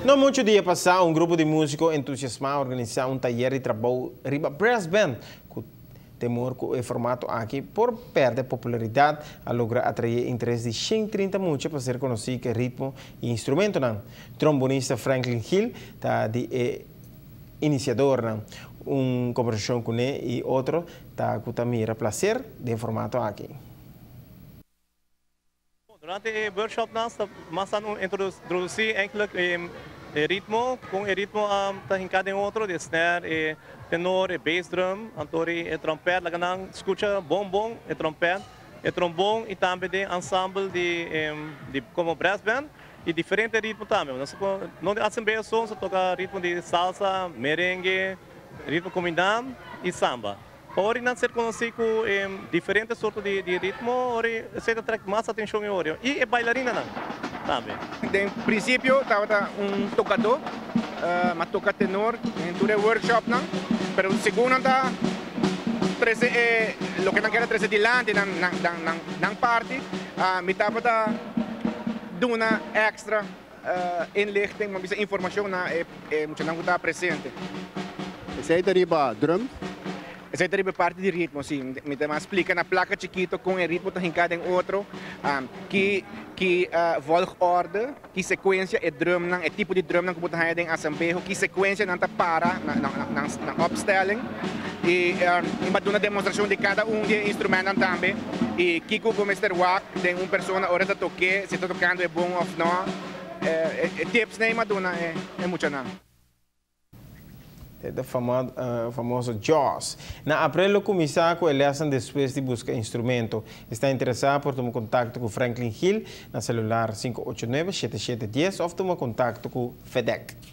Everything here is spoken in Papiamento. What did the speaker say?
No mucho dia pasa, un grupo di musico entusiasma a organisa un tayer di trabou riba brass band. Cu temor cu e formato aki por perde popularidad, a logra atrae interes di 130 mucha pa ser conoci cu ritmo y instrumentonan. Trombonista Franklin Hill ta di e iniciadornan. Un conversacion cu ne y otro ta cu ta mira placer den formato aki. Durante e workshop nos mas a introduci eigenlijk e ritmo, cu e ritmo ta hinca den otro, di snare, e tenor, e bass drum, anto e trompet, laga nan scucha bon bon e trompet, e trombon y tambe di ensemble di como brass band y diferente ritmo tambe. Nos no asamblea so, toca ritmo di salsa, merengue, ritmo combina y samba. Ora nan ser conoci cu diferente sorto di ritmo, ora esey ta trek mas atencion y ora. Y e bailarinanan tambe. Den principio tabata un tocador, m'a toca tenor den tur e workshopnan, pero segun nan ta trece loke nan kier trece dilanti nan parti, mi tabata duna extra inlichting, m'a bisa informacion na e muchanan cu ta presente. Esey ta riba drum? Esey ta riba parti di ritmo, si. Mi ta splica na placa chikito con e ritmo ta hinca den otro, ki volgorde, ki secuencia e drumnan, e tipo di drumnan cu bo ta haya den asambeho, ki secuencia nan ta para na opstelling. Y m'a duna demostracion di cada un di instrumentonan tambe. Y kico bo mester wak den un persona ora ta toca, si ta tocando e bon of no. Tips nan m'a duna e muchanan. E famoso Jaws. Na april lo cuminsa cu e lesnan despues di busca instrumento. Ta interesa por tuma contacto cu Franklin Hill na celular 589-7710 of tuma contacto cu FEDEC.